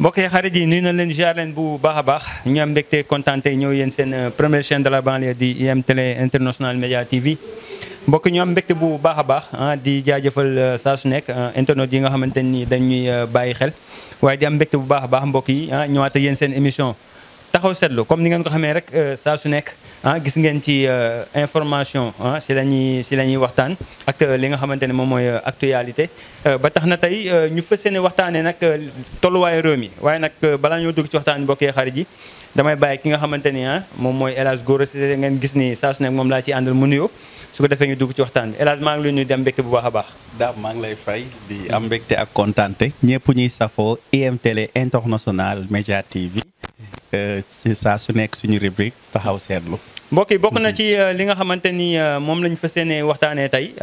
mbokk yi xarit yi nuyu na leen ziar leen bu baax a baax ñu am mbégte kontaan tey ñëw yéen seen première chaîne de la banlieue di IM Télé International Média TV mbokk ñu am mbégte bu baax a baax di jaajëfal saa su nekk internet yi nga xamante ni dañuy bàyyi xel waaye di am mbégte bu baax a baax mbokk yi ñëwaat ak yéen seen émission taxaw seetlu comme ni ngeen ko xamee rek saa su nekk gis ngeen ci information si la ñuy waxtaan ak li nga xamante ne moom mooy actualité ba tax na tey ñu fas yéene waxtaanee nag tolluwaayu réew mi waaye nag balaa ñoo dugg ci waxtaan bi mbokkee xarit yi damay bàyyi ki nga xamante ni moom mooy El Hadj Gora Cissé ngeen gis ni saa su nekk moom laa ci àndal mu nuyoo su ko defee ñu dugg ci waxtaan bi El Hadj maa ngi lay nuyu di am mbégte bu baax a baax. Dame maa ngi lay fay di am mbégte ak kontaante ñëpp ñuy safoo IM Télé International Média TV ci saa su nekk suñu rubrique taxaw seetlu. mbokk yi bokk na ci li nga xamante ni moom lañ fas yéene waxtaanee tey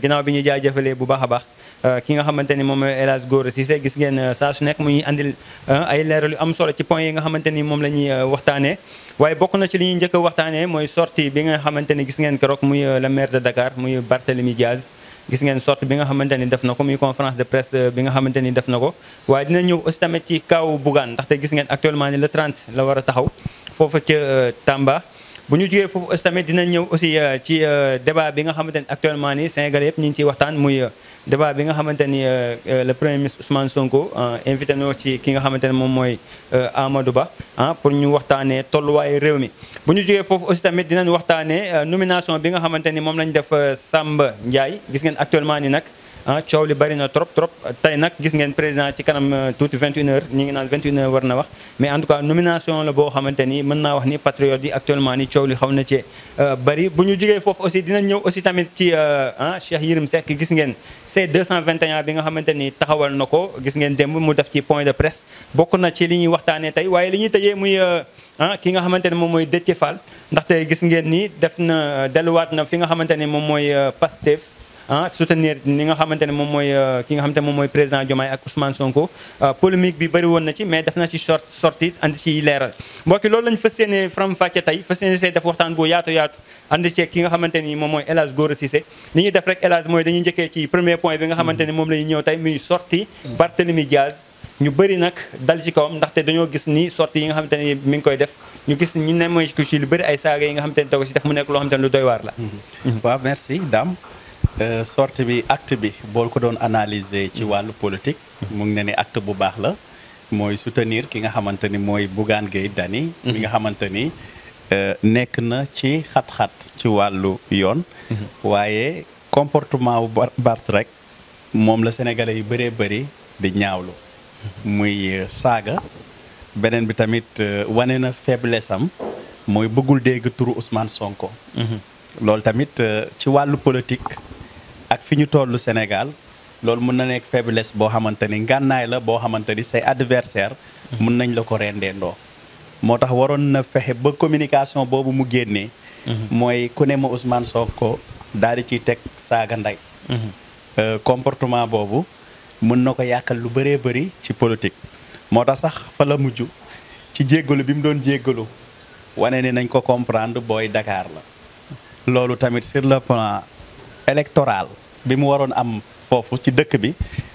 ginnaaw bi ñu jaajëfalee bu baax a baax ki nga xamante ni moom mooy El Hadj Gora Cissé gis ngeen saa su nekk muy andil ay leeral yu am solo ci point yi nga xamante ni moom la ñuy waxtaanee. waaye bokk na ci li ñuy njëkk a waxtaanee mooy sortie bi nga xamante ni gis ngeen keroog muy le maire de Dakar muy Barthélémy Diaz. gis ngeen sortie bi nga xamante ni def na ko muy conférence de presse bi nga xamante ni def na ko waaye dina ñëw aussi tamit ci kaw Bougane ndaxte gis ngeen actuellement ni le 30 la war a taxaw foofa ca Tamba. bu ñu jógee foofu aussi tamit dina ñëw aussi ci débat bi nga xamante ni actuellement ni Sénégalais yëpp ñu ngi ciy waxtaan muy débat bi nga xamante ni le premier ministre Ousmane Sonko invité na ci ki nga xamante ne moom mooy Amadou Ba pour ñu waxtaanee tolluwaayu réew mi. bu ñu jógee foofu aussi tamit dinañ waxtaanee nomination bi nga xamante ni moom lañ def Samba Ndiaye gis ngeen actuellement ni nag. coow li bari na trop tey nag gis ngeen président ci kanam tuuti 21h ñu ngi naan 21h war na wax mais en tout cas nomination la boo xamante ni mën naa wax ni patriote yi actuellement ni coow li xaw na ci bari bu ñu jógee foofu aussi dina ñëw aussi tamit ci Cheikh Yérim Seck gis ngeen C221 bi nga xamante ni taxawal na ko gis ngeen démb mu def ci point de presse bokk na ci li ñuy waxtaanee tey waaye li ñuy tëjee muy ki nga xamante ne moom mooy Déthié Fall ndaxte gis ngeen ni def na delluwaat na fi nga xamante ni moom mooy Pastef soutenir ni nga xamante ne moom mooy ki nga xamante ne moom mooy président Diomaye ak Ousmane Sonko polémique bi bëri woon na ci mais def na ci sorti andi ci leeral mbokki loolu lañ fas yéene faram fàcce tey fas yéene see def waxtaan bu yaatu andi ci ki nga xamante ni moom mooy El Hadj Gora Cissé li ñuy def rek El Hadj mooy dañuy njëkkee ci premier point bi nga xamante ne moom la ñuy ñëw tey muy sorti Barthélémy Diaz ñu bëri nag dal ci kawam ndaxte dañoo gis ni sorti yi nga xamante ne mi ngi koy def ñu gis ñu ne mooy ci lu bëri ay saaga yi nga xamante ne da ko ci def mu nekk loo xamante ne lu doy waar la waaw merci Dame sortie bi acte bi boo ko doon analyser ci wàllu politique mu ngi ne ni acte bu baax la mooy soutenir ki nga xamante ni mooy Bougane Gueye Dany mi nga xamante ni nekk na ci xat-xat ci wàllu yoon waaye comportement bu Bart rek moom la sénégalais yu bëree bëri di ñaawlu muy saaga beneen bi tamit wane na faiblesse am mooy bëggul dégg turu Ousmane Sonko loolu tamit ci wàllu politique ak fi ñu tollu Sénégal loolu mën na nekk faiblesse boo xamante ni ngànnaay la boo xamante ni say adversaire mën nañ la ko rendeendoo moo tax waroon na fexe ba communication boobu mu génnee mooy ku ne ma Ousmane Sonko daal di ciy teg saaga ndey comportement boobu mën na ko yàqal lu bëree bëri ci politique moo tax sax fa la mujj ci jéggalu bi mu doon jéggalu wane ne nañ ko comprendre booy Dakar la loolu tamit sur le plan électoral bi mu waroon am foofu ci dëkk bi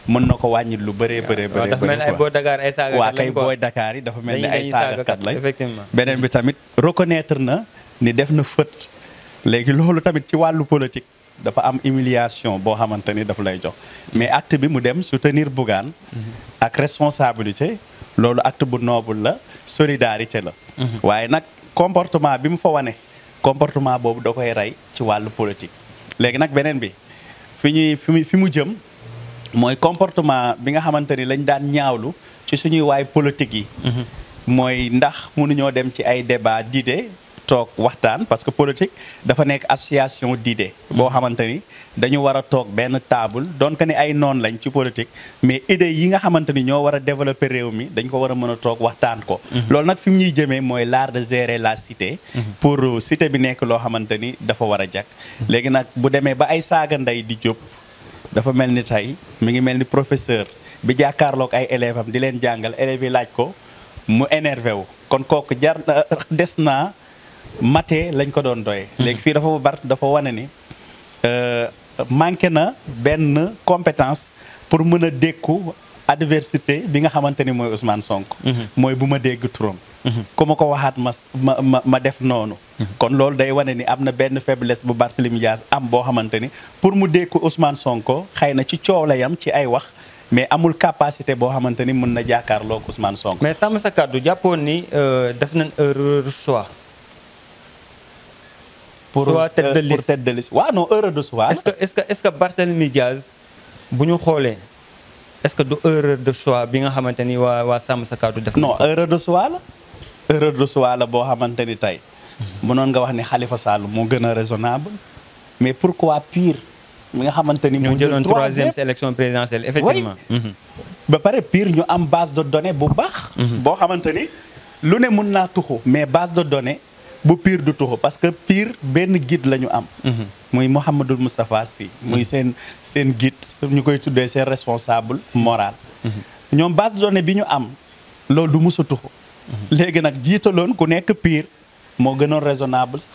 mën na ko wàññi lu bëree dafa mel ni ay booy Dakar ay saagakat lañ waa kay booy Dakar yi dafa mel ni ay saagakat lañ effectivement beneen bi tamit reconnaître na ni def na fët léegi loolu tamit ci wàllu politique dafa am humiliation boo xamante ni dafa lay jox mais acte bi mu dem soutenir Bougane ak responsabilité loolu acte bu noble la solidarité la waaye nag comportement bi mu fa wane comportement boobu da koy rey ci wàllu politique léegi nag beneen bi fi mu jëm mooy comportement bi nga xamante ni lañ daan ñaawlu ci suñuy waay politique yi mooy ndax mënuñoo dem ci ay débat d'idées toog waxtaan parce que politique dafa nekk association d'idées boo xamante ni dañu war a toog benn table donc ne ay noon lañ ci politique mais idées yi nga xamante ni ñoo war a développer réew mi dañ ko war a mën a toog waxtaan ko loolu nag fi mu ñuy jëmee mooy l'art de gérer la cité pour cité bi nekk loo xamante ni dafa war a jag léegi nag bu demee ba ay saaga ndey di jóg dafa mel ni tey mi ngi mel ni professeur bi jàkkaarloog ay élèves am di leen jàngal élèves yi laaj ko mu énervé wu kon kooku jar des naa mate lañ ko doon doyee léegi fii dafa Bart dafa wane ni manqué na benn compétence pour mën a dékku adversité bi nga xamante ni mooy Ousmane Sonko. mooy bu ma dégg turam. ku ma ko waxaat ma def noonu. kon loolu day wane ni am na benn faiblesse bu Barthélémy Dias am boo xamante ni pour mu dégg Ousmane Sonko xëy na ci coow la yam ci ay wax mais amul capacité boo xamante ni mën na jàkkaarloo ak Ousmane Sonko. mais sàmm sa kàddu jàppoon ni def nañ erreur choix. choix tête de liste pour tête de liste waaw non erreur de choix. est-ce que Barthélémy Dias bu ñu xoolee est-ce que du erreur de choix bi nga xamante ni waa sàmm sa kàddu def. non erreur de choix la. erreur de choix la boo xamante ni tey mënoon nga wax ni Khalifa Sall moo gën a raisonnable mais pourquoi pire mi nga xamante ni ñoo jëloon troisième élection présidentielle effectivement. ba pare pire ñu am base de données bu baax. boo xamante ni lu ne mën naa tuxu mais base de données bu pire du tuxu parce que pire benn guide la ñu am. muy Mouhamadou Moustapha Sy. muy seen guide ñu koy tuddee seen responsable moral. ñoom base de données bi ñu am loolu du mus a tuxu. léegi nag jiitaloon ku nekk pire moo gënoon raisonnable sax.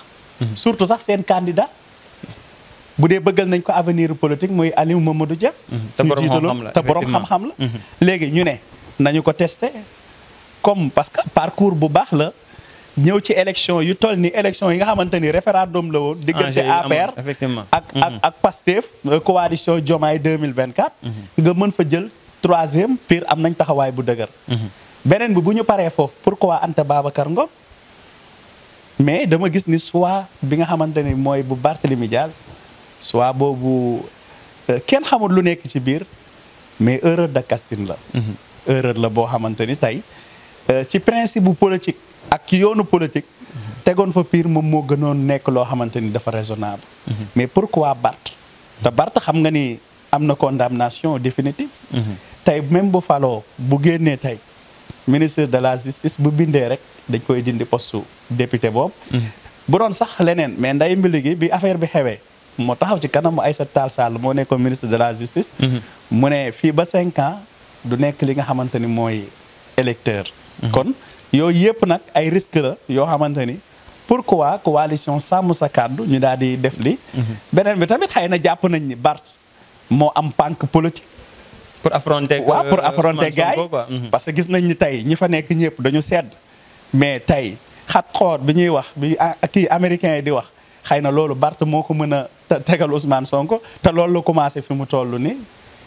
surtout sax seen candidat. bu dee bëggal nañ ko avenir politique mooy Aliou Mamadou Dia. te borom xam-xam la te borom xam-xam la. léegi ñu ne nañu ko testé comme parce que parcours bu baax la ñëw ci élection yu toll ni élection yi nga xamante ni référendum la woon. diggante APR ak Pastef coalition Diomaye 2024. nga mën fa jël troisième pire am nañ taxawaay bu dëgër. beneen bi bu ñu paree foofu pourquoi Anta Babacar Ngom mais dama gis ni soit bi nga xamante ni mooy bu Barthélémy Dias. soit boobu kenn xamul lu nekk ci biir mais erreur de casting la. erreur la boo xamante ni tey ci principe bu politique ak yoonu politique. tegoon fa pire moom moo gënoon nekk loo xamante ni dafa raisonnable. mais pourquoi Barth te Barth xam nga ni am na condamnation définitive. tey même bu faloo bu génnee tey ministre de la justice bu bindee rek dañ koy dindi poste député boobu. bu doon sax leneen mais nday mbili gi bi affaire bi xewee. moo taxaw ci kanamu Aïssata Tall Sall moo nekkoon ministre de la justice. mu ne fii ba 5 ans du nekk li nga xamante ni mooy électeur. kon yooyu yëpp nag ay risque la yoo xamante ni pourquoi coalition sàmm sa kàddu ñu daal di def li beneen bi tamit xëy na jàpp nañ ni Barth moo am pànk politique. pour affronter waaw pour affronter gars yi parce que gis nañ ni tey ñi fa nekk ñëpp dañu sedd mais tey xat xoot bi ñuy wax bi kii américain yi di wax. xëy na loolu Barth moo ko mën a tegal Ousmane Sonko te loolu la commencé fi mu toll ni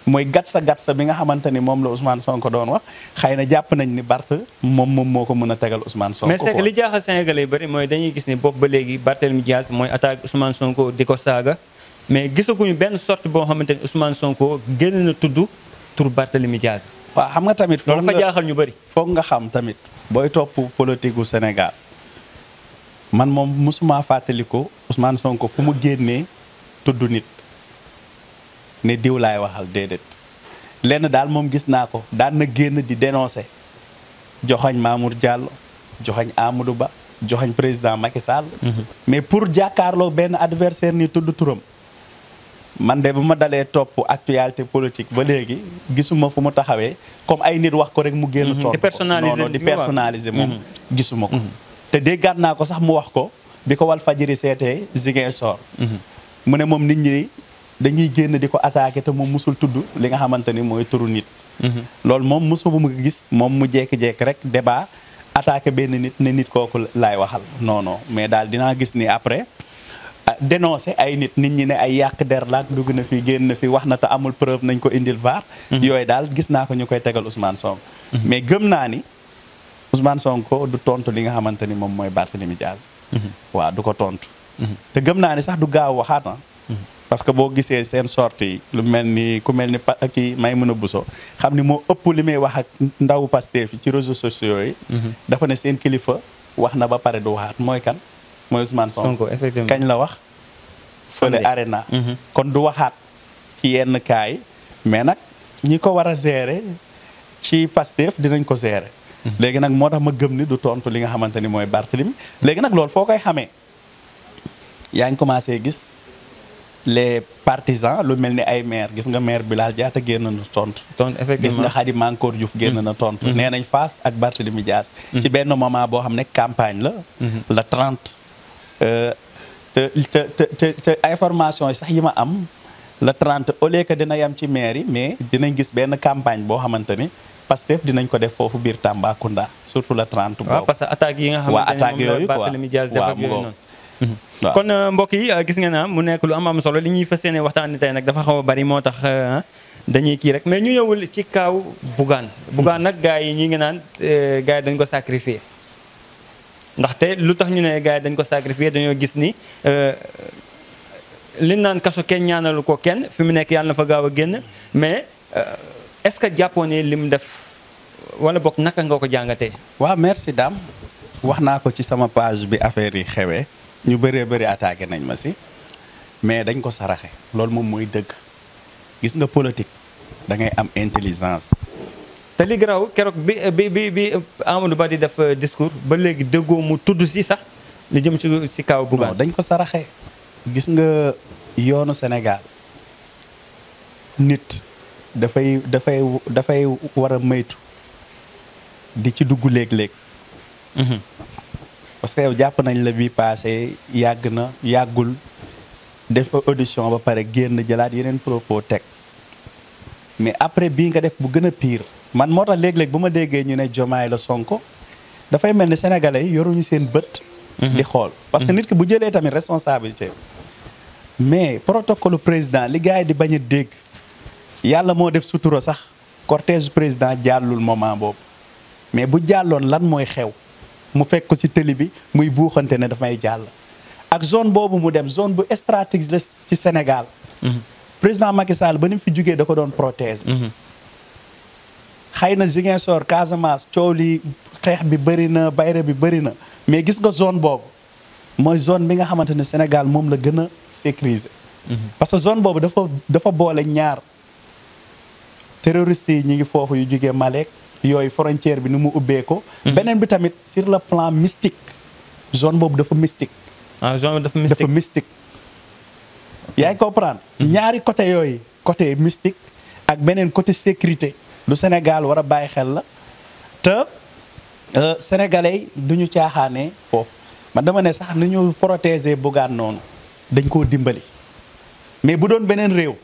mooy gatsa bi nga xamante ni moom la Ousmane Sonko doon wax xëy na jàpp nañ ni Barth moom moo ko mën a tegal Ousmane Sonko. mais c'est que li jaaxal Sénégalais yu bëri mooy dañuy gis ni boobu ba léegi Barthélémy Dias mooy attaque Ousmane Sonko di ko saaga mais gisaguñu benn sorte boo xamante ni Ousmane Sonko génn na tudd tur Barthélémy Dias. waaw xam nga tamit. loolu dafa jaaxal ñu bëri. foog nga xam tamit booy topp politique gu Sénégal. man moom mosuma fàttaliku Ousmane Sonko fu mu génnee tudd nit ne diw laay waxal déedéet lenn daal moom gis naa ko daan na génn di dénoncer joxoñ Mamour Diallo joxoñ Amadou Ba joxoñ président Macky Sall. mais pour jàkkaarloo benn adversaire ni tudd turam man de bu ma dalee topp actualité politique ba léegi gisuma fu mu taxawee comme ay nit wax ko rek mu génn tontu ko di personnaliser moom gisuma ko. te déggaat naa ko sax mu wax ko bi ko Walfadjri seetee Ziguinchor. mu ne moom nit ñi dañuy génn di ko attaqué te moom musul tudd li nga xamante ni mooy turu nit. loolu moom musu bu mu gis moom mu jékki-jékki rek débat attaqué benn nit ne nit kooku laay waxal non mais daal dinaa gis ni après dénoncé ay nit ñi ne ay yàq der laak dugg na fi génn na fi wax na te amul preuve nañ ko indil vaar. yooyu daal gis naa ko ñu koy tegal Ousmane Sonko. mais gëm naa ni. Ousmane Sonko du tontu li nga xamante ni moom mooy Barthélémy Dias. waaw du ko tontu. te gëm naa ni sax du gaaw waxaat na. parce que boo gisee seen sortie lu mel ni ku mel ni kii Maïmouna Bousso xam ni moo ëpp li muy wax ak ndawu Pastef ci réseaux sociaux yi. dafa ne seen kilifa wax na ba pare du waxaat mooy kan mooy Ousmane Sonko. effectivement kañ la wax. fële arena kon du waxaat ci yenn cas yi mais nag ñi ko war a gérer ci Pastef dinañ ko gérer. léegi nag moo tax ma gëm ni du tontu li nga xamante ni mooy Barthélémy léegi nag loolu foo koy xamee yaa ngi commencé gis les partisans lu mel ni ay maire gis nga maire Bilal Diatta génn na tontu. effectivement gis nga Khady Mankor Diouf génn na tontu. nee nañ Fass ak Barthélémy Dias. ci benn moment boo xam ne campagne la. la 30. te information yi sax yi ma am le 30 au lieu que dina yam ci maire yi mais dinañ gis benn campagne boo xamante ni Pastef dinañ ko def foofu biir Tambacounda surtout le 30 boobu. waaw parce que attaques yi nga xamante ne attaques moom la yooyu quoi Barthélémy Dias def ak yooyu noonu. waaw. kon mbokk yi gis ngeen mu nekk lu am solo li ñuy fas yéene waxtaanee tey nag dafa xaw a bari moo tax dañuy kii rek mais ñu ñëwul ci kaaw Bougane. Bougane nag gars yi ñu ngi naan gars yi dañ ko sacrifier ndaxte lu tax ñu ne gars yi dañ ko sacrifier dañoo gis ni liñ naan kaso kenn ñaanalu ko kenn fi mu nekk yàlla na fa gaaw a génn mais est-ce que jàppoo ne lim def wala boog naka nga ko jàngatee. waaw merci Dame wax naa ko ci sama page bi affaire yi xewee ñu bëree bëri attaqué nañ ma si mais dañ ko saraxe loolu moom mooy dëgg gis nga politique da ngay am intelligence. te li garaaw keroog bi Amadou Ba di def discours ba léegi déggoo mu tudd si sax li jëm ci kaw Bougane. dañ ko saraxe gis nga yoonu Sénégal nit dafay war a maytu di ci dugg léeg-léeg. parce que yow jàpp nañ la bi passé yàggul def audition ba pare génn jëlaat yeneen propos teg mais après bii nga def bu gën a pire man moo tax léeg-léeg bu ma déggee ñu ne Diomaye la Sonko dafay mel ni sénégalais yi yoruñu seen bët. di xool parce que nit ki bu jëlee tamit responsabilité mais protocole président li gars yi di bañ a dégg yàlla moo def sutura sax cortège président jàllul moment boobu mais bu jàlloon lan mooy xew mu fekk ko ci télé bi muy buuxante ne dafay jàll ak zone boobu mu dem zone bu stratégique la ci Sénégal. président Macky Sall ba ni mu fi jugee da ko doon protéger. xëy na Ziguinchor Casamance coow li xeex bi bëri na bayre bi bëri na mais gis nga zone boobu mooy zone bi nga xamante ne Sénégal moom la gën a sécuriser. parce que zone boobu dafa boole ñaar terroristes yi ñu ngi foofu yu jugee Malek yooyu frontière bi ni mu ubbee ko. beneen bi tamit sur le plan mystique zone boobu dafa mystique. zone dafa mystique. yaa ngi comprendre. ñaari côté yooyu côté mystique ak beneen côté sécurité lu Sénégal war a bàyyi xel la te sénégalais du ñu caaxaanee foofu man dama ne sax ni ñu protéger Bougane noonu dañ koo dimbali mais bu doon beneen réew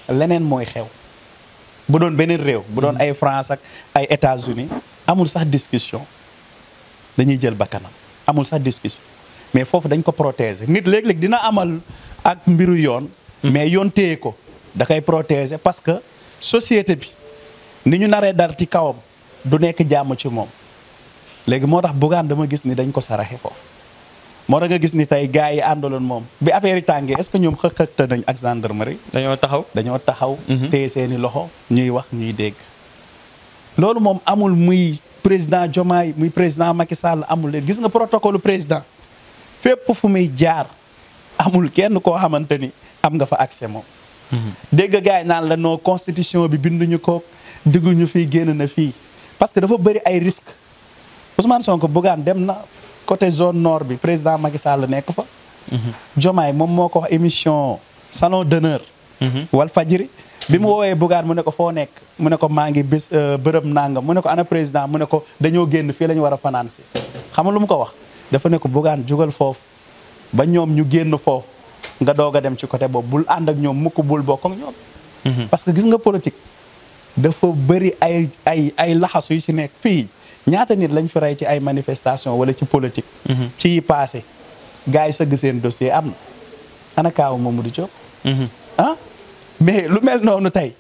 leneen mooy xew. bu doon beneen réew bu doon ay France ak ay États-Unis amul sax discussion dañuy jël bakkanam amul sax discussion mais foofu dañ ko protéger nit léeg-léeg dina amal ak mbiru yoon mais yoon téye ko da koy protéger parce que société bi ni ñu naree dal ci kawam du nekk jàmm ci moom léegi moo tax Bougane dama gis ni dañ ko saraxe foofu moo tax nga gis ni tey gars yi àndaloon moom bi affaire yi tàngee est-ce que ñoom xëqëqte nañ ak gendarmerie dañoo taxaw téye seeni loxo ñuy wax ñuy dégg loolu moom amul muy président Diomaye muy président Macky Sall amul leen gis nga protocole président fépp fu muy jaar amul kenn koo xamante ni am nga fa accès moom dégg gars yi naan la non constitution bi binduñu ko digguñu fii génn na fii parce que dafa bëri ay risques Ousmane Sonko Bougane dem na côté zone nord bi président Macky Sall nekk fa. Diomaye moom moo ko wax émission salon d'honneur. Walfadjri bi mu woowee Bougane mu ne ko foo nekk mu ne ko maa ngi bés bërëb nangam mu ne ko ana président mu ne ko dañoo génn fii la ñu war a fanaan si. xam nga lu mu ko wax dafa ne ko Bougane jugal foofu ba ñoom ñu génn foofu nga doog a dem ci côté boobu bul ànd ak ñoom mukk bul bokk ak ñoom. parce que gis nga politique dafa bëri ay laxasu yu si nekk fii. ñaata nit lañ fi rey ci ay manifestation wala ci politique. ci yi passé gars yi sëgg seen dossier am na ana kaaw Mamadou Diop. mais lu mel noonu tey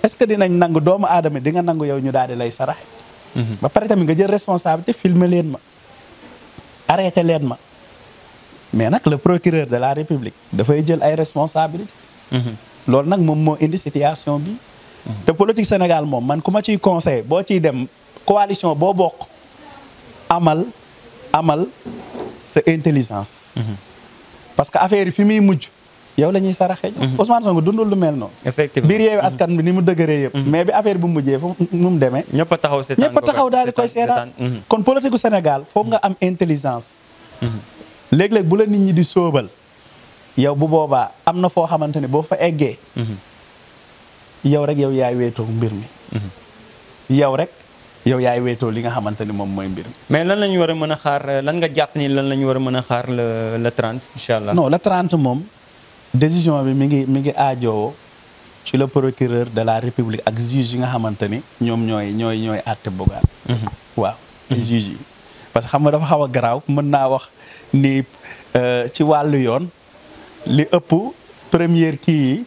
est-ce que dinañ nangu doomu aadama di nga nangu yow ñu daal di lay saraxe. ba pare tamit nga jël responsabilité filmer leen ma arrêté leen ma mais nag le procureur de la République dafay jël ay responsabilité loolu nag moom moo indi situation bi. te politique Sénégal moom man ku ma ciy conseillé boo ciy dem. coalition boo bokk amal sa intelligence. parce que affaire yi fi muy mujj yow la ñuy saraxe. Ousmane Sonko dundul lu mel noonu. effectivement biir yeewu askan bi ni mu dëgëree yëpp. mais bi affaire bu mujjee fu nu mu demee. ñëpp a taxaw seetaan ñëpp a taxaw daal di koy seetaan. kon politique gu Sénégal foog nga am intelligence. léeg-léeg bu la nit ñi di sóobal yow bu boobaa am na foo xamante ne boo fa eggee. yow rek yow yaay weetoo mbir mi. yow rek. yow yaay weetoo li nga xamante ni moom mooy mbir mi. mais lan la ñu war a mën a xaar lan nga jàpp ni lan la ñu war a mën a xaar le 30 incha allah. non le 30 moom décision bi mi ngi aajowoo ci le procureur de la république ak juge yi nga xamante ni ñoom ñooy àtte Bougane. waaw juge yi parce que xam nga dafa xaw a garaaw mën naa wax ni ci wàllu yoon li ëpp première kii yi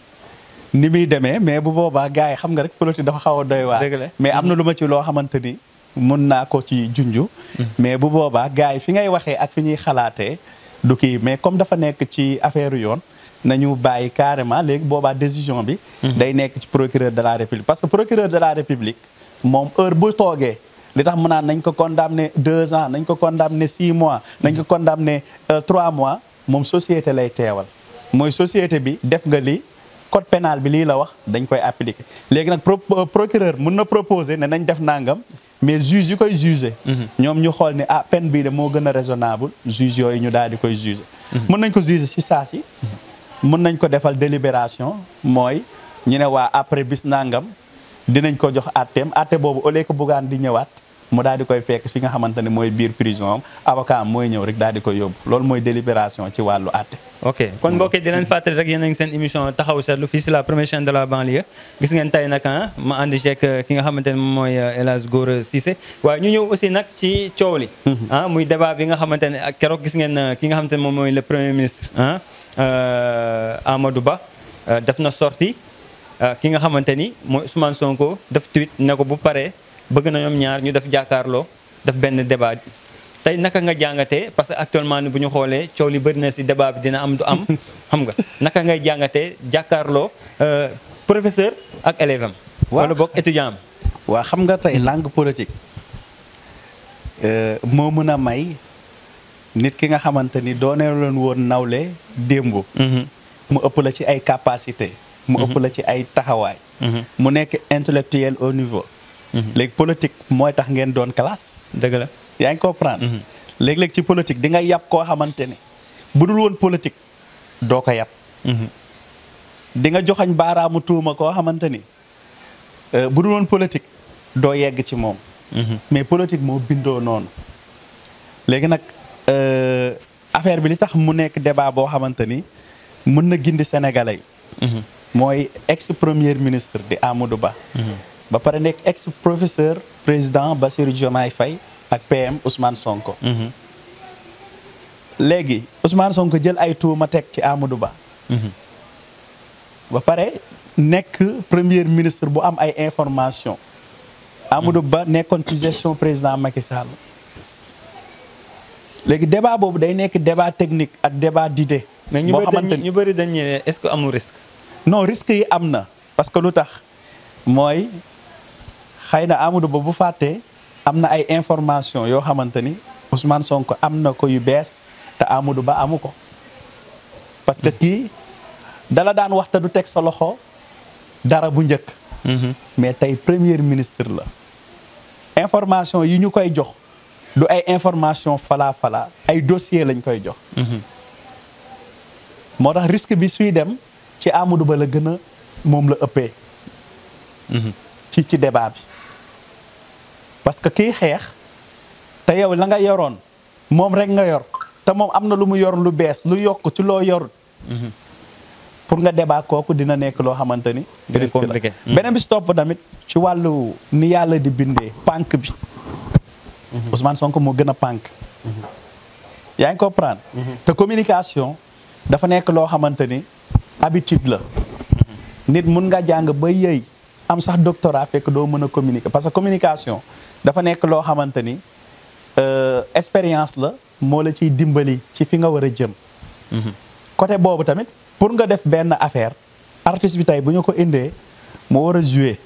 ni muy demee mais bu boobaa gars yi xam nga rek politique dafa xaw a doy waar. mais am na lu ma ci loo xamante ni mun naa ko ci junju. mais bu boobaa gars yi fi ngay waxee ak fi ñuy xalaatee du kii mais comme dafa nekk ci affaire yoon. nañu bàyyi carrément léegi boobaa décision bi. day nekk ci procureur de la république parce que procureur de la république moom heure bu toogee li tax mu naan nañ ko condamné 2 ans nañ ko condamné 6 mois nañ ko condamné 3 mois moom société lay teewal mooy société bi def nga li code pénal bi lii la wax dañ koy appliquer léegi nag procureur mën na proposer ne nañ def nangam mais juge yi koy juger. ñoom ñu xool ni peine bii de moo gën a raisonnable juge yooyu ñu daal di koy juger. mën nañ ko juger ci saa si. mën nañ ko defal délibération mooy ñu ne waa après bis nangam dinañ ko jox àtteem àtte boobu au lieu que Bougane di ñëwaat mu daal di koy fekk fi nga xamante ne mooy biir prison am avocat am mooy ñëw rek daal di koy yóbbu loolu mooy délibération ci wàllu àtte. ok kon mbokk yi di leen fàttali rek yéen a ngi seen émission taxaw seetlu fii si la première chaîne de la banlieue gis ngeen tey nag ma àndi ceeg ki nga xamante ne moom mooy El Hadj Gora Cissé waaye ñu ñëw aussi nag ci coow li. muy débat bi nga xamante ne ak keroog gis ngeen ki nga xamante ne moom mooy le premier ministre Amadou Ba def na sorti ki nga xamante ni mooy Ousmane Sonko def tweet ne ko bu paree bëgg na ñoom ñaar ñu def jàkkaarloo def benn débat tey naka nga jàngatee parce que actuellement ni bu ñu xoolee coow li bëri na si débat bi dina am du am xam nga naka ngay jàngatee jàkkaarloo professeur ak élève am wala boog étudiant am waa xam nga tey langue politique moo mën a may nit ki nga xamante ni doone leen woon nawle démb mu ëpp la ci ay capacité mu ëpp la ci ay taxawaay mu nekk intellectuel au niveau léegi politique mooy tax ngeen doon classe dëgg la yaa ngi comprendre léeg-léeg ci politique di nga yàpp koo xamante ne bu dul woon politique doo ko yàpp di nga joxañ baaraamu tuuma koo xamante ni bu dul woon politique doo yegg ci moom mais politique moo bindoo noonu léegi nag affaire bi li tax mu nekk débat boo xamante ni mën na gindi sénégalais yi mooy ex premier ministre di Amadou Ba ba pare nekk ex professeur président Bassirou Diomaye Faye ak PM Ousmane Sonko léegi Ousmane Sonko jël ay tuuma teg ci Amadou Ba ba pare nekk premier ministre bu am ay information Amadou Ba nekkoon ci gestion président Macky Sall léegi débat boobu day nekk débat technique ak débat d'idée mais ñu bëri dañ ne est-ce que amul risque non risque yi am na parce que lu tax mooy xëy na Amadou Ba bu fàttee am na ay information yoo xamante ni Ousmane Sonko am na ko yu bees te Amadou Ba amu ko parce que kii dala daan wax te du teg sa loxo dara bu njëkk mais tey premier ministre la information yi ñu koy jox du ay information fala ay dossier lañ koy jox moo tax risque bi suy dem ci Amadou Ba la gën a moom la ëppee ci débat bi parce que kii xeex te yow la nga yoroon moom rek nga yor te moom am na lu mu yor lu bees lu yokk ci loo yorut pour nga débat kooku dina nekk loo xamante ni risque la beneen bi si topp tamit ci wàllu ni yàlla di bindee pànk bi Ousmane Sonko moo gën a pànk yaa ngi comprendre te communication dafa nekk loo xamante ni habitude la nit mun nga jàng ba yëy am sax doctorat fekk doo mën a communiquer parce que communication dafa nekk loo xamante ni expérience la moo la ciy dimbali ci fi nga war a jëm côté boobu tamit pour nga def benn affaire artiste bi tey bu ñu ko indee moo war a jouer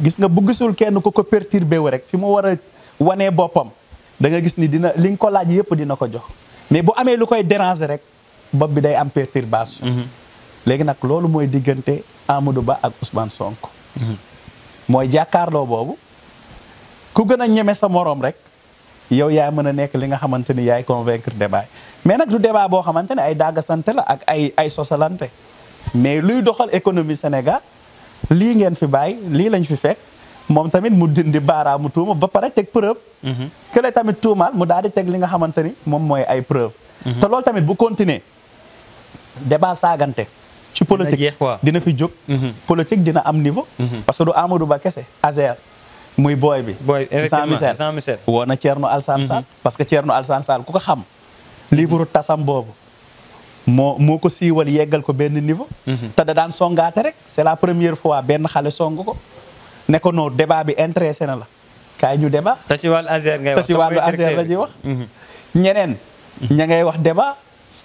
gis nga bu gisul kenn ko perturbé wu rek fi mu war a wanee boppam da nga gis ni dina li nga ko laaj yëpp dina ko jox mais bu amee lu koy déranger rek bopp bi day am perturbation léegi nag loolu mooy diggante Amadou Ba ak Ousmane Sonko mooy jàkkaarloo boobu ku gën a ñeme sa moroom rek yow yaa mën a nekk li nga xamante ni yaay convaincre débat mais nag du débat boo xamante ne ay daggasante la ak ay sosalante mais luy doxal économie Sénégal lii ngeen fi bàyyi lii lañ fi fekk moom tamit mu dindi baaraamu tuuma ba pare teg preuve kële tamit tuumaal mu daal di teg li nga xamante ni moom mooy ay preuve te loolu tamit bu continuer débat saagante ci politique jeex quoi. dina fi jóg. politique dina am niveau. parce que du Amadou Ba kese Azer muy booy bi. booy effectivement Jean Jean Michel. woo na Thierno Alassane Sall. parce que Thierno Alassane Sall ku ko xam. livre tasam boobu moo ko siiwal yeggal ko benn niveau. te da daan songaate rek c'est la première fois benn xale song ko ne ko non débat bi intéressé na la kaay ñu débat. te ci wàllu Azer ngay wax te ci wàllu Azer la ñuy wax. ñeneen ña ngay wax débat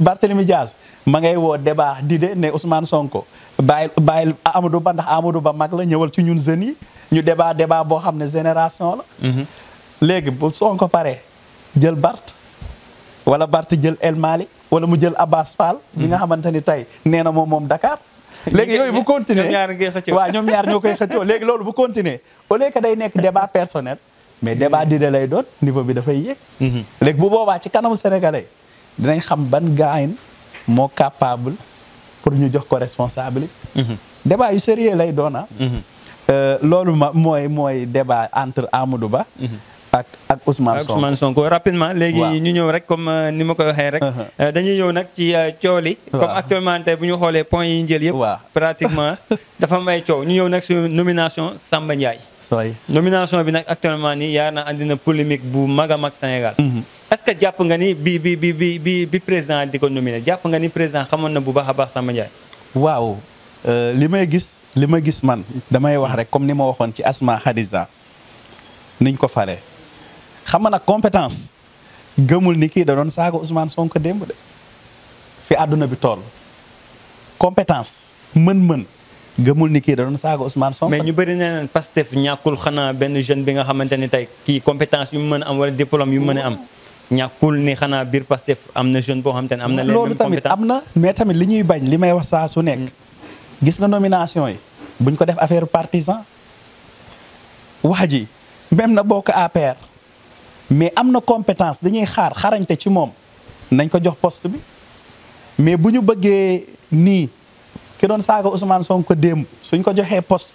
Barthélemy Diaz ma ngay woo débat di de ne Ousmane Sonko bàyyil Amadou Ba ndax Amadou Ba mag la ñëwal ci ñun jeunes yi ñu débat boo xam ne génération la. léegi bu Sonko paree jël Barth wala Barth jël El Malick wala mu jël Abbas Fall. mi nga xamante ni tey nee na moom Dakar. léegi yooyu bu continuer ñoom ñaar ngay xëccoo. waaw ñoom ñaar ñoo koy xëccoo léegi loolu bu continuer au lieu que day nekk débat personnel mais débat d'idée lay doon niveau bi dafay yéeg. léegi bu boobaa ci kanamu sénégalais dinañ xam ban gaayin moo capable pour ñu jox ko responsabilité. débat yu sérieux lay doon loolu mooy débat entre Amadou Ba. ak Ousmane Sonko rapidement léegi ñu ñëw rek comme ni ma koy waxee rek. dañuy ñëw nag ci coow li. comme actuellement tey bu ñu xoolee points yi ñu jël yëpp. pratiquement dafa may coow ñu ñëw nag sur nomination Samba Ndiaye. nomination bi nag actuellement nii yaa na andi na polémique bu mag a mag Sénégal. est-ce que jàpp nga ni bi président di ko nominé jàpp nga ni président xamoon na bu baax a baax Samba Ndiaye. waaw li ma gis man damay wax rek comme ni ma waxoon ci Asma Khadija niñ ko faree. xam nga nag compétence gëmul ni kii da doon saaga Ousmane Sonko démb de fi àdduna bi toll compétence mën-mën gëmul ni kii da doon saaga Ousmane Sonko. mais ñu bëri nee nañ Pastef ñàkkul xanaa benn jeune bi nga xamante ni tey kii compétence yu mu mën a am wala diplôme yu mu mën a am ñàkkul ni xanaa biir Pastef am na jeune boo xamante ne am na leen même compétence. loolu tamit am na mais tamit li ñuy bañ li may wax saa su nekk gis nga nomination yi buñ ko def affaire partisan wax ji même na bokk APR. mais am na compétence dañuy xarañte ci moom nañ ko jox poste bi mais bu ñu bëggee nii ki doon saaga Ousmane Sonko démb suñ ko joxee poste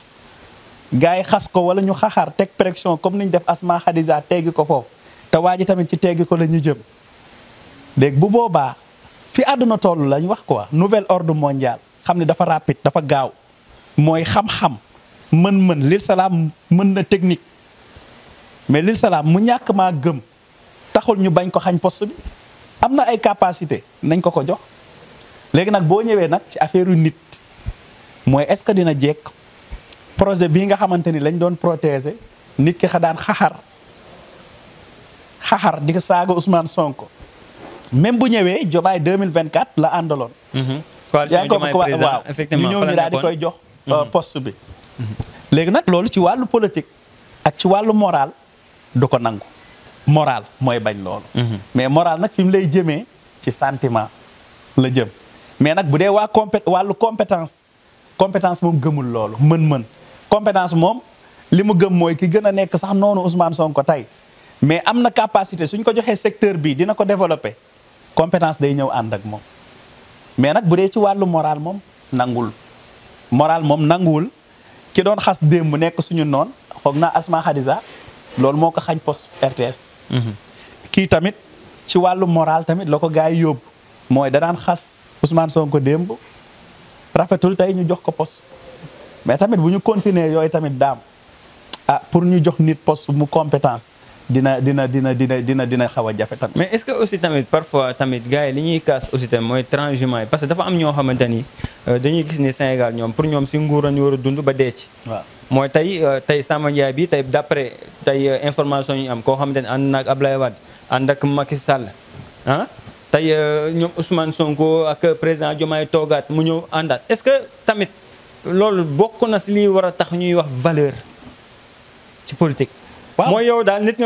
gars yi xas ko wala ñu xaxar teg pression comme niñ def Asma Khadija teggi ko foofu te waa ji tamit ci teggi ko la ñu jëm léegi bu boobaa fi àdduna toll lañ wax quoi nouvel ordre mondial xam ne dafa rapide dafa gaaw mooy xam-xam mën-mën lil salaam mën na technique mais lil salaam mu ñàkk maa gëm taxul ñu bañ ko xañ poste bi am na ay capacité nañ ko jox léegi nag boo ñëwee nag ci affaire yu nit mooy est-ce que dina jekk projet bii nga xamante ni lañ doon protéger nit ki daan xaxar di ko saaga Ousmane Sonko même bu ñëwee Diomaye 2024 la àndaloon. coalition Diomaye président effectivement ñu ñëw ñu daal di koy jox poste bi. léegi nag loolu ci wàllu politique ak ci wàllu moral. du ko nangu moral mooy bañ loolu. mais moral nag fi mu lay jëmee ci sentiment la jëm mais nag bu dee wàllu compétence moom gëmul loolu mën-mën compétence moom li mu gëm mooy ki gën a nekk sax noonu Ousmane Sonko tey mais am na capacité suñ ko joxee secteur bi dina ko développer compétence day ñëw ànd ak moom mais nag bu dee ci wàllu moral moom nanguwul ki doon xas démb nekk suñu noon foog naa Asma Khadija loolu moo ko xañ poste RTS. kii tamit ci wàllu moral tamit la ko gars yi yóbbu mooy da daan xas Ousmane Sonko démb rafetul tey ñu jox ko poste mais tamit bu ñu continuer yooyu tamit daam pour ñu jox nit poste mu compétence dina xaw a jafe tamit. mais est-ce que aussi tamit parfois tamit gars yi li ñuy kaas aussi tamit mooy transhumance yi parce que dafa am ñoo xamante ni dañuy gis ni Sénégal ñoom pour ñoom si nguur la ñu war a dund ba dee ci. waaw mooy tey Samba Ndiaye bi tey d'après tey information yi am koo xamante ne ànd na ak Ablaye Wade ànd ak Macky Sall tey ñoom Ousmane Sonko ak président Diomaye toogaat mu ñëw àndaat est-ce que tamit loolu bokk na si li war a tax ñuy wax valeur ci politique. waaw mooy yow daal nit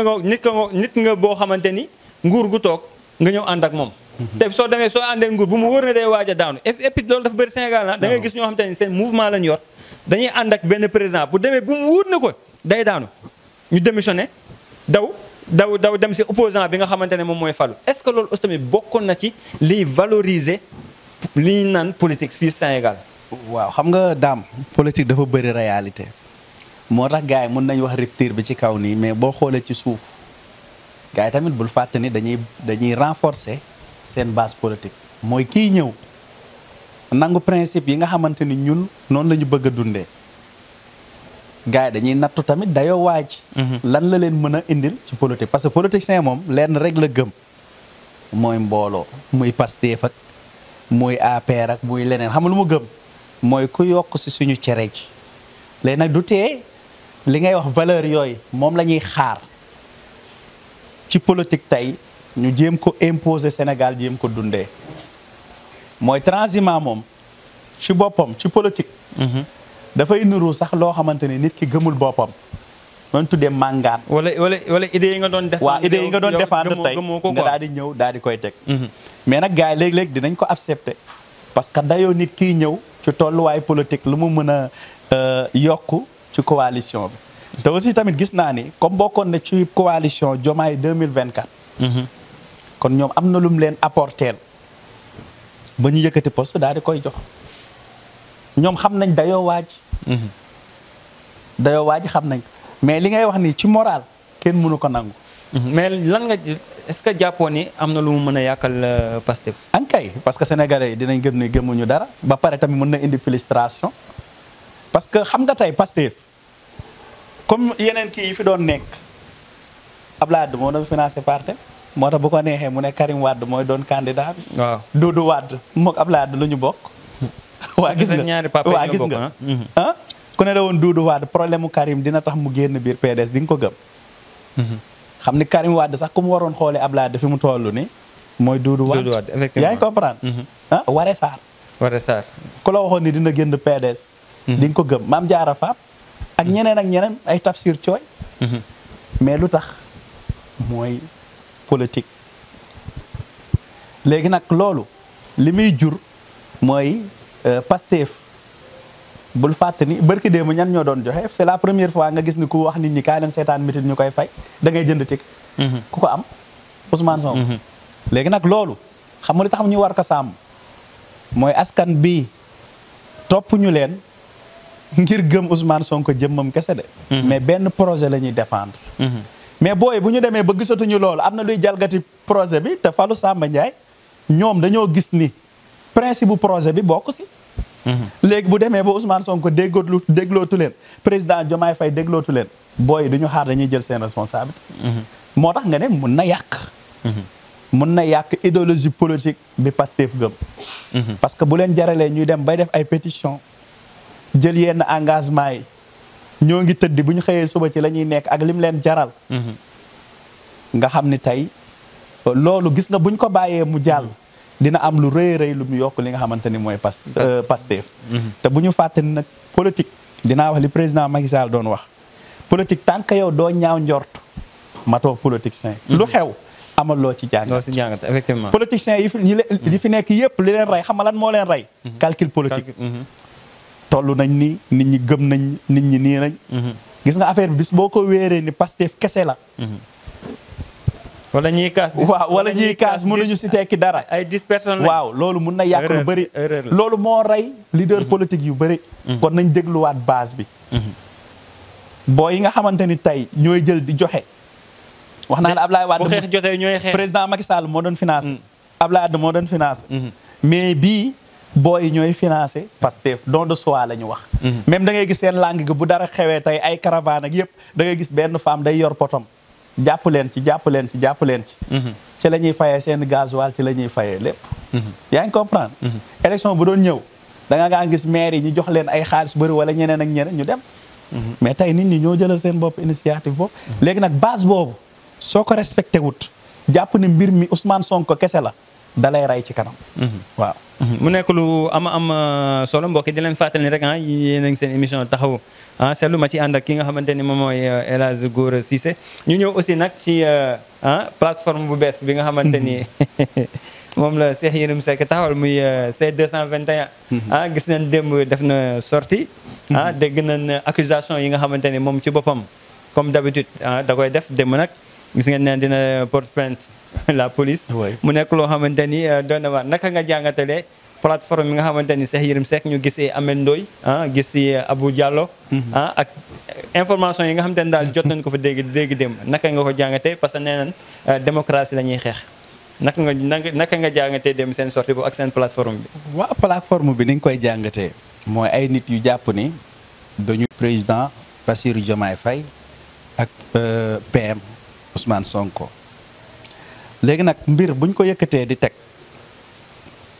nga boo xamante ni nguur gu toog nga ñëw ànd ak moom. te soo demee soo àndee nguur bu mu wóor ne day waaj a daanu et puis loolu dafa bëri Sénégal da ngay gis ñoo xamante ni seen mouvement lañ yor. dañuy ànd ak benn président bu demee bu mu wóor na ko day daanu ñu démissionné daw dem si opposant bi nga xamante ne moom mooy falu est-ce que loolu aussi tamit bokkoon na ci liy valoriser li ñu naan politique fii Sénégal. waaw xam nga daam politique dafa bëri réalité moo tax gars yi mën nañu wax rupture bi ci kaw nii mais boo xoolee ci suuf gars yi tamit bul fàtte ni dañuy renforcer seen base politique mooy kii ñëw nangu principe yi nga xamante ni ñun noonu la ñu bëgg a dundee gars yi dañuy nattu tamit dayoo waaj lan la leen mën a indil ci politique parce que politicien moom lenn rek la gëm mooy mbooloo muy Pastef ak muy APR ak muy leneen xam nga lu mu gëm mooy ku yokk si suñu cere ji léegi nag du tee li ngay wax valeur yooyu moom la ñuy xaar ci politique tey ñu jéem ko imposer Sénégal jéem ko dundee mooy transhumant moom ci boppam ci politique dafay nuru sax loo xamante ni nit ki gëmul boppam noonu tuddee màngaan wala idée yi nga doon def waaw idée yi nga doon défendre tey nga daal di ñëw daal di koy teg mais nag gars yi léeg-léeg dinañ ko accepter parce que dayoo nit kiy ñëw ci tolluwaay politique lu mu mën a yokk ci coalition bi te aussi tamit gis naa ni comme bokkoon na ci coalition Diomaye 2024 kon ñoom am na lu mu leen apporter ba ñu yëkkati poste daal di koy jox ñoom xam nañ dayoo waaj xam nañ mais li ngay wax ni ci moral kenn mënu ko nangu mais lan nga est-ce que jàppoo ni am na lu mu mën a yàqal Pastef ankay parce que sénégalais yi dinañ gëm ni gëmuñu dara ba pare tamit mën na indi frustration parce que xam nga tey Pastef comme yeneen kii yi fi doon nekk Abdoulaye Wade moo doon financé parti moo tax bu ko neexee mu ne Karim Wade mooy doon candidat bi waaw Doudou Wade mook Abdoulaye Wade lu ñu bokk waa gis nga waa gis nga ah ku ne la woon Doudou Wade problème mu Karim dina tax mu génn biir PDS di nga ko gëm xam ni Karim Wade sax ku mu waroon xoolee Abdoulaye Wade fi mu toll ni mooy Doudou Wade yaa ngi comprendre ah Waré Sarr ku la waxoon ni dina génn PDS di nga ko gëm Mame Diarra Fam ak ñeneen ay Tafsir Thioye mais lu tax mooy politique léegi nag loolu li muy jur mooy Pastef bul fàtte ni barki démb ñan ñoo doon joxe c'est la première fois nga gis ni ku wax nit ñi kaay leen seetaan mitin ñu koy fay da ngay jënd tik ku ko am Ousmane Sonko léegi nag loolu xam nga li tax ñu war ko sàmm mooy askan bi topp ñu leen ngir gëm Ousmane Sonko jëmmam kese de mais benn projet la ñuy défendre mais booy bu ñu demee ba gisatuñu loolu am na luy jalgati projet bi te Fallou Samba Ndiaye ñoom dañoo gis ni principe bu projet bi bokk si léegi bu demee ba Ousmane Sonko déglootu leen président Diomaye Faye déglootu leen booy du ñu xaar dañuy jël seen responsabilité moo tax nga ne mun na yàq idéologie politique bi Pastef gëm parce que bu leen jaralee ñuy dem bay def ay pétition jël yenn engagement yi ñoo ngi tëddi bu ñu xëyee suba ci la ñuy nekk ak lim leen jaral nga xam ni tey loolu gis nga buñ ko bàyyee mu jàll dina am lu rëy lu mu yokk li nga xamante ni mooy Pastef te bu ñu fàtte ni nag politique dinaa wax li président Macky Sall doon wax politique tant que yow doo ñaaw njort matoo politicien lu xew amal loo ci jàngat effectivement politicien yi fi nekk yëpp li leen rey xam nga lan moo leen rey calcul politique toll nañ ni nit ñi gëm nañ nit ñi nii nañ gis nga affaire bi bis boo ko wéeree ni Pastef kese la wala ñuy kaas waaw wala ñuy kaas mënuñu si tekki dara ay 10 personnes waaw loolu mun na yàq lu bëri loolu moo rey leader politique yu bëri kon nañ dégluwaat base bi boo yi nga xamante ni tey ñooy jël di joxe wax naa la Ablaye Wade bu xeex jotee ñooy xeex président Macky Sall moo doon financé Ablaye Wade moo doon financé mais bii boo yi ñooy financé Pastef don de soi la ñu wax même da ngay gis seen langue gi bu dara xewee tey ay caravane ak yëpp da ngay gis benn femme day yor potom jàpp leen ci ci la ñuy fayee seen gasoil ci la ñuy fayee lépp yaa ngi comprendre élection bu doon ñëw da nga ngaa gis maire yi ñu jox leen ay xaalis bëri wala ñeneen ak ñeneen ñu dem mais tey nit ñi ñoo jëlal seen bopp initiative boobu léegi nag base boobu soo ko respecté wut jàpp ni mbir mi Ousmane Sonko kese la dalay rey ci kanam waaw mu nekk lu am solo mbokk yi di leen fàttali rek yéen a ngi seen émission taxawu seetlu ma ci ànd ak ki nga xamante ni moom mooy El Hadj Gora Cissé ñu ñëw aussi nag ci plateforme bu bees bi nga xamante ni moom la Cheikh Yérim Seck taxawal muy C221 gis nañ démb def na sortie dégg nañ accusation yi nga xamante ni moom ci boppam comme d'habitude da koy def démb nag gis ngeen ne dina porte plainte la police mu nekk loo xamante ni doon na waar naka nga jàngatalee plateforme yi nga xamante ni Cheikh Yérim Seck ñu gisee Ameth Ndoye gis si Abou Diallo ak information yi nga xamante ni daal jot nañ ko fa dégg démb naka nga ko jàngatee parce que nee nañ démocratie la ñuy xeex naka nga jàngatee dem seen sortie bu ak seen plateforme bi. waa plateforme bi ni nga koy jàngatee mooy ay nit yu jàpp ni dañu président Bassirou Diomaye Faye ak PM Ousmane Sonko léegi nag mbir buñ ko yëkkatee di teg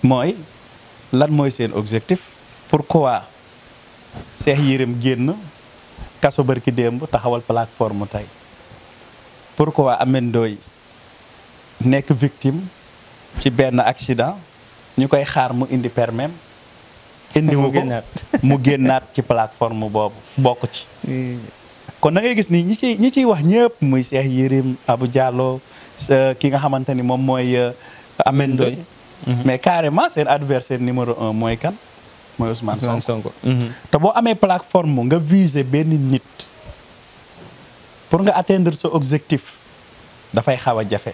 mooy lan mooy seen objectif pourquoi Cheikh Yérim génn kaso barki démb taxawal plateforme tey pourquoi Ameth Ndoye nekk victime ci benn accident ñu koy xaar mu indi permis indi mu mu génnaat ci plateforme boobu bokk ci kon da ngay gis ni ñi ciy wax ñëpp muy Cheikh Yérim Abou Diallo ki nga xamante ni moom mooy Ameth Ndoye mais carrément seen adversaire numéro 1 mooy kan mooy Ousmane Sonko te boo amee plateforme nga viser benn nit pour nga atteindre sa objectif dafay xaw a jafe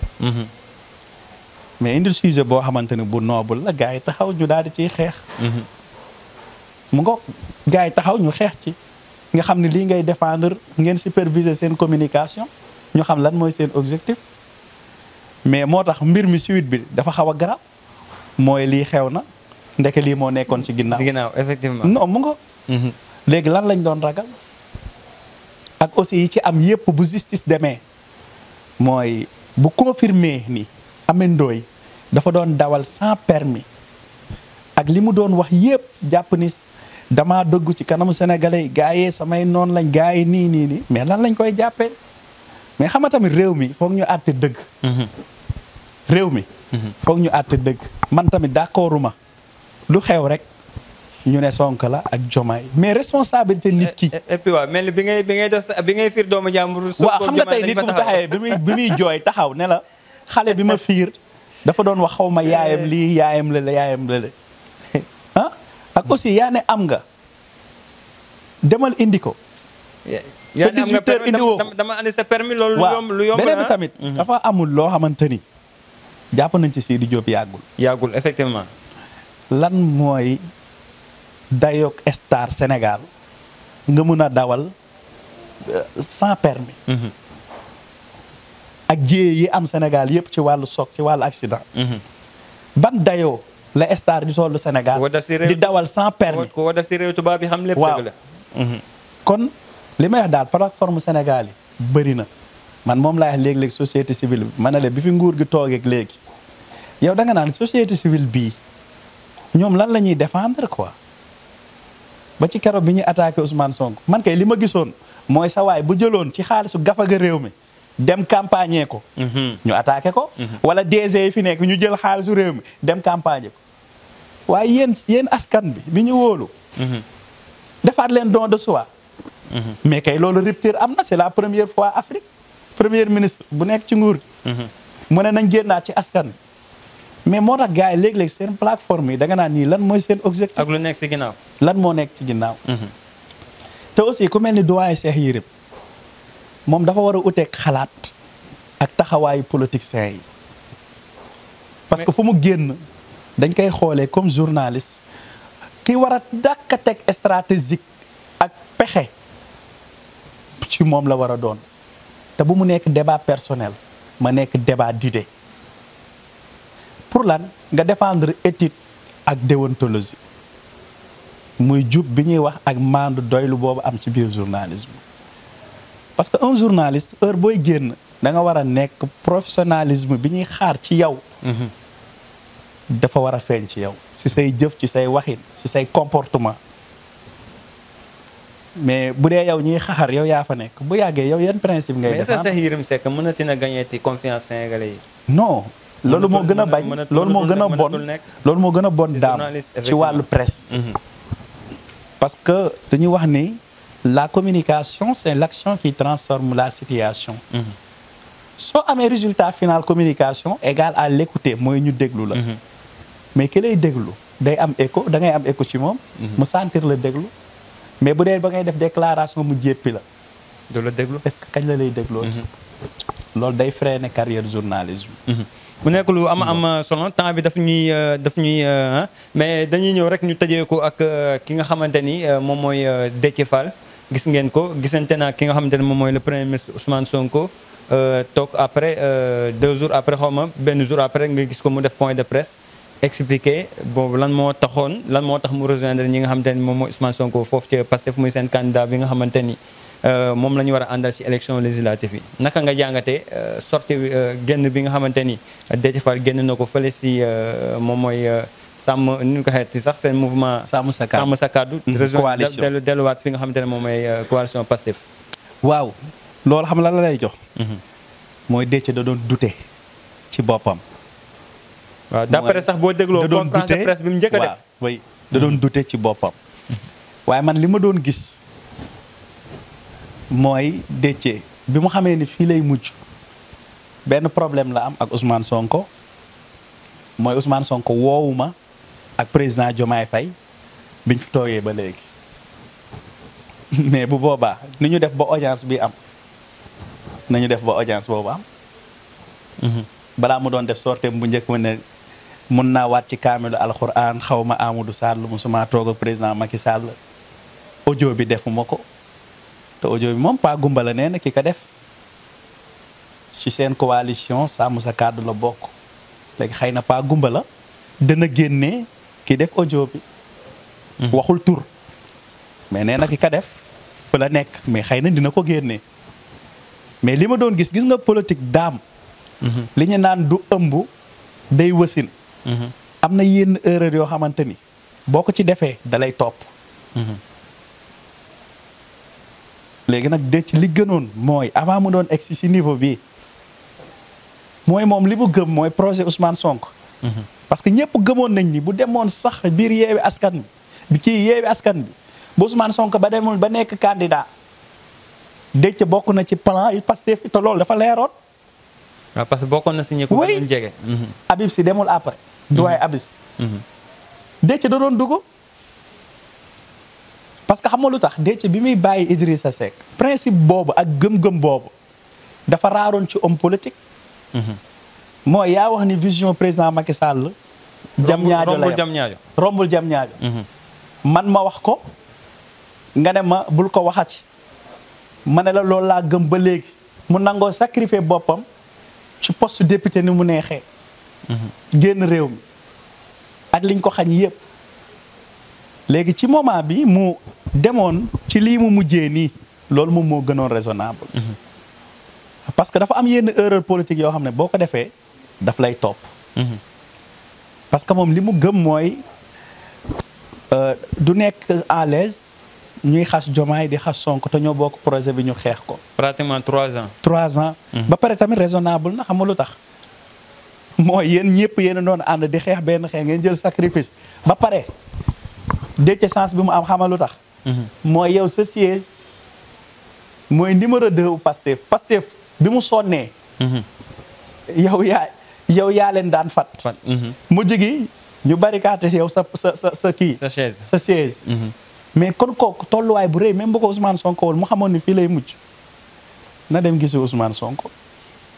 mais indi sujet boo xamante ni bu noble la gars yi taxaw ñu daal di ciy xeex mu ngo gars yi taxaw ñu xeex ci nga xam ne lii ngay défendre ngeen superviser seen communication ñu xam lan mooy seen objectif mais moo tax mbir mi suite bi dafa xaw a garab mooy lii xew na ndeke lii moo nekkoon ci ginnaaw. ci ginnaaw effectivement. non mu ngo léegi lan lañ doon ragal ak aussi yi ci am yépp bu justice demee mooy bu confirmer ni Ameth Ndoye dafa doon dawal sans permis ak li mu doon wax yépp jàpp ni dama dëggu ci kanamu sénégalais yi gars yi samay noonu lañ gars yi nii mais lan lañ koy jàppee mais xam nga tamit réew mi foog ñu àtte dëgg. réew mi. foog ñu àtte dëgg man tamit d'accorduma lu xew rek ñu ne Sonko la ak Diomaye mais responsabilité nit ki. et puis waaw mel ni bi ngay fiir doomu jàmbur. waaw xam nga tey nit ku taxawee bi muy jooy taxaw ne la xale bi ma fiir dafa doon wax xaw ma yaayam lii yaayam lële ah ak aussi yaa ne am nga demal indi ko. yaa ne am nga permis dama andi sa permis loolu. lu yomb beneen bi tamit. dafa amul loo xamante ni jàpp nañ ci Sidi Diop yàggul effectivement. lan mooy dayoog star Sénégal nga mun a dawal sans permis. ak jéye yi am Sénégal yëpp ci wàllu choc ci wàllu accident. ban dayoo la star di tollu Sénégal. di dawal sans permis. ko def si réew tubaab bi xam lépp dëgg la. kon li may wax daal plateforme Sénégal yi bëri na man moom laay wax léeg-léeg société civile bi ma ne la bi fi nguur gi toogeeg léegi yow da nga naan société civile bii ñoom lan la ñuy défendre quoi ba ci keroog bi ñuy attaqué Ousmane Sonko man kay li ma gisoon mooy sa waay bu jëloon ci xaalisu gafaga réew mi dem campagne ko. ñu attaqué ko. wala DG yi fi nekk ñu jël xaalisu réew mi dem campagne ko waaye yéen askan bi ñu wóolu. defaat leen don de soi. mais kay loolu rupture am na c'est la première fois Afrique premier ministre bu nekk ci nguur gi. mu ne nañ génnaat ci askan wi mais moo tax gars yi léeg-léeg seen plateforme yi da nga naan nii lan mooy seen objectif. ak lu nekk ci ginnaaw. lan moo nekk ci ginnaaw. te aussi ku mel ni doyen Cheikh Yérim moom dafa war a uteeg xalaat ak taxawaayu politiciens yi parce que fu mu génn dañ koy xoolee comme journaliste ki war a dàkk teg stratégique ak pexe ci moom la war a doon te bu mu nekk débat personnel ma nekk débat d'idée pour lan nga défendre éthique ak déontologie muy jub bi ñuy wax ak maandu doylu boobu am ci biir journalisme parce que un journaliste heure booy génn da nga war a nekk professionnalisme bi ñuy xaar ci yow. dafa war a feeñ ci yow ci say jëf ci say waxin ci say comportement mais bu dee yow ñuy xaar yow yaa fa nekk bu yàggee yow yan principe ngay défendre. mais est-ce que Cheikh Yérim Seck mënati na gagné ti confiance sénégalais yi. non loolu moo gën a bañ loolu moo gën a bon loolu moo gën a bon daam ci wàllu presse. parce que dañuy wax ni la communication c'est l'action qui transforme la situation. soo amee résultat final communication égal à l'écouter mooy ñu déglu la. mais ki lay déglu day am écho da ngay am écho ci moom. mu sentir la déglu. mais bu dee ba ngay def déclaration mu jéppi la. du la déglu est-ce que kañ la lay dégloo. loolu day freiner carrière journalisme. mu nekk lu am solo temps bi daf ñuy mais dañuy ñëw rek ñu tëjee ko ak ki nga xamante ni moom mooy Déthié Fall gis ngeen ko gisante naa ki nga xamante ne moom mooy le premier ministre Ousmane Sonko toog après 2 jours après xaw ma benn jour après nga gis ko mu def point de presse expliquer boobu lan moo tax mu rejoindre ñi nga xamante ni moom mooy Ousmane Sonko foofu ci Pastef muy seen candidat bi nga xamante ni moom la ñu war a àndal ci élection législative yi naka nga jàngatee sortie génn bi nga xamante ni Déthié Fall génn na ko fële ci moom mooy sàmm ni ñu ko xeeti sax seen mouvement sàmm sa kàddu rejoindre delluwaat fi nga xamante ne moom mooy coalition Pastef. waaw loolu xam la lay jox. mooy Déthié da doon douter ci boppam. waaw d'après sax boo dégloo conférence de presse bi mu njëkk a def. oui da doon douter ci boppam. waaye man li ma doon gis mooy Déthié bi mu xamee ni fii lay mujj benn problème la am ak Ousmane Sonko mooy Ousmane Sonko woowu ma ak président Diomaye Faye biñ fi toogee ba léegi mais bu boobaa ni ñu def ba audience bi am nañu def ba audience boobu am. balaa mu doon def sorteem bu njëkk ma ne mun naa waat ci kaamilu alxuraan xaw ma Amadou Sall musuma toog ak président Macky Sall audio bi defuma ko te audio bi moom Pa Gumba la nee na ki ko def ci seen coalition sàmm sa kàddu la bokk léegi xëy na Pa Gumba la dana génnee ki def audio bi. waxul tur mais nee na ki ko def fa la nekk mais xëy na dina ko génnee mais li ma doon gis nga politique daam. li ñu naan du ëmb day wasin. am na yenn erreur yoo xamante ni boo ko ci defee dalay topp. léegi nag Déthié li gënoon mooy avant mu doon egsi si niveau bi mooy moom li mu gëm mooy projet Ousmane Sonko. parce que ñëpp gëmoon nañ ni bu demoon sax biir yeewi askan bi kii yeewi askan bi bu Ousmane Sonko ba demul ba nekk candidat Déthié bokk na ci plan yu Pastef te loolu dafa leeroon. waaw parce que bokkoon na si ñi ko doon jege. Habib Sy demul après. doyen Habib Sy. Déthié da doon dugg. parce que xam nga lu tax Déthié bi muy bàyyi Idrissa Seck principe boobu ak gëm-gëm boobu dafa raaroon ci homme politique. mooy yaa wax ni vision président Macky Sall. rombul jam ñaajo man ma wax ko nga ne ma bul ko waxati. ma ne la loolu laa gëm ba léegi mu nangoo sacrifier boppam. ci poste député ni mu neexee. génn réew mi ak liñ ko xañ yëpp. léegi ci moment bi mu demoon ci lii mu mujjee nii loolu moom moo gënoon raisonnable. parce que dafa am yenn erreur politique yoo xam ne boo ko defee daf lay topp. parce que moom li mu gëm mooy du nekk à l'aise ñuy xas Diomaye di xas Sonko te ñoo bokk projet bi ñu xeex ko. pratiquement 3 ans. 3 ans. ba pare tamit raisonnable na xam nga lu tax. mooy yéen ñëpp yéen a doon ànd di xeex benn xeex ngeen jël sacrifice ba pare Déthié sens bi mu am xam nga lu tax. mooy yow sa siège mooy numéro 2 u Pastef bi mu sonnee. yow yaa leen daan fat. mu jigi ñu barricade yow sa kii. sa siège. mais kon kooku tolluwaay bu rëy même bu ko Ousmane Sonko wul mu xamoon ni fii lay mujj na dem gisi Ousmane Sonko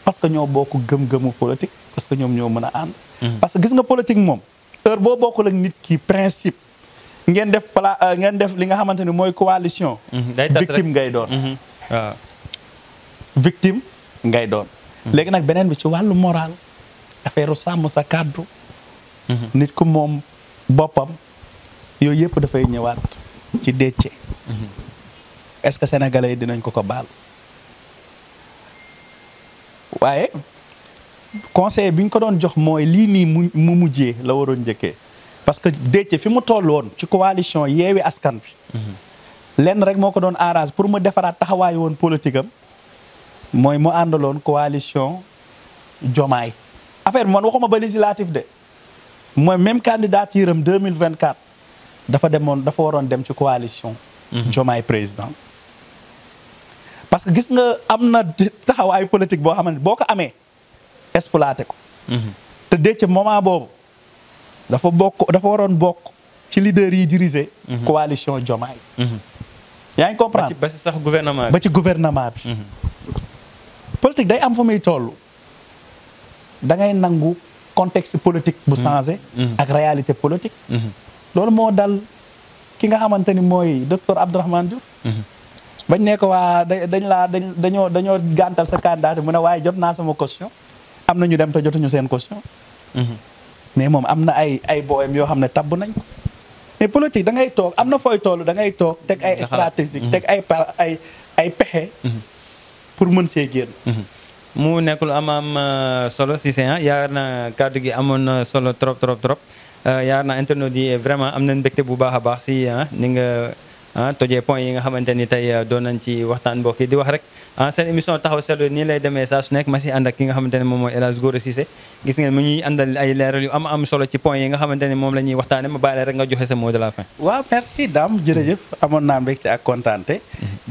parce que ñoo bokk gëm-gëmu politique parce que ñoom ñoo mën a ànd. parce que gis nga politique moom heure boo bokkul ak nit ki principe ngeen def li nga xamante ni mooy coalition. victime ngay doon. waaw victime ngay doon. léegi nag beneen bi ci wàllu moral affaire sàmm sa kàddu. nit ku moom boppam yooyu yëpp dafay ñëwaat. ci Déthié. est-ce que sénégalais yi dinañ ko baal. waaye conseil bi ñu ko doon jox mooy lii nii mu mujjee la waroon njëkkee parce que Déthié fi mu toll woon ci coalition yeewi askan bi. lenn rek moo ko doon arrange pour mu defaraat taxawaayu woon politique am mooy mu àndaloon coalition Diomaye. affaire bi man waxuma ba législatif de mooy même candidature am 2024. dafa waroon dem ci coalition. Diomaye président. parce que gis nga am na taxawaayu politique boo xamante boo ko amee exploité ko. te Déthié moment boobu dafa waroon bokk ci leader yi diriger. coalition Diomaye. yaa ngi comprendre ba ci sax gouvernement bi ba ci gouvernement bi. politique day am fu muy toll da ngay nangu contexte politique bu changé. ak réalité politique. loolu moo dal ki nga xamante ni mooy docteur Abdourahmane Diouf. bañ ne ko waa dañoo gàntal sa candidat mu ne waaye jot naa sama caution am na ñu dem te jotuñu seen caution. mais moom am na ay booyam yoo xam ne tabb nañ ko. mais politique da ngay toog am na fooy toll da ngay toog teg ay stratégie teg ay pexe. pour mën see génn. mu nekk lu am solo Cissé yaakaar naa kàddu gi amoon na solo trop yaakaar naa internautes yi vraiment am nañ mbégte bu baax a baax si ni nga tojee point yi nga xamante ni tey doon nañ ci waxtaan mbokk yi di wax rek seen émission taxaw seetlu nii lay demee saa su nekk ma si ànd ak ki nga xamante ne moom mooy El Hadj Gora Cissé gis ngeen mu ñuy àndal ay leeral yu am solo ci point yi nga xamante ne moom la ñuy waxtaane ma bàyyi la rek nga joxe sa mot de la fin. waaw merci Dame jërëjëf amoon naa mbégte ak kontaante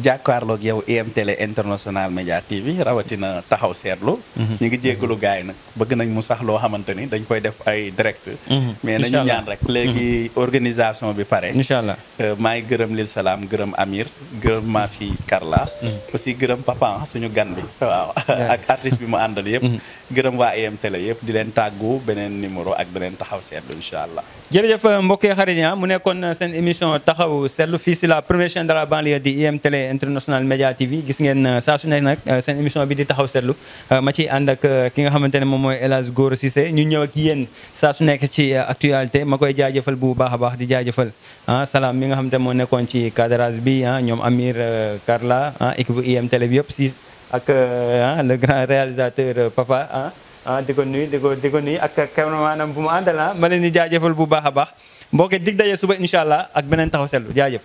jàkkaarloog yow IM Télé International Média TV rawatina taxaw seetlu ñu ngi jéggalu gars yi nag bëgg nañ mu sax loo xamante ni dañ koy def ay direct mais nañu ñaan rek léegi organisation bi pare incha allah maa ngi gërëm Lil Salam gërëm Amir gërëm maa fi Karla aussi gërëm papa suñu gan bi waaw ak artiste bi mu àndal yëpp gërëm waa IM Télé yëpp di leen tàggu beneen numéro ak beneen taxaw seetlu incha allah jërëjëf mbokk yi xarit mu nekkoon seen émission taxaw seetlu fii si la première chaîne de la banlieue di IM Télé International Média TV gis ngeen saa su nekk nag seen émission bi di taxaw seetlu ma ciy ànd ak ki nga xamante ne moom mooy El Hadj Gora Cissé ñu ñëw ak yéen saa su nekk ci actualité ma koy jaajëfal bu baax a baax di jaajëfal Salam mi nga xamante moo nekkoon ci cadrage bi ñoom Amir Karla équipe IM Télé bi yëpp si ak le grand réalisateur papa di ko nuyu ak cameramanam bu mu àndal ma leen di jaajëfal bu baax a baax mbokk dig daje suba incha allah ak beneen taxaw seetlu jaajëf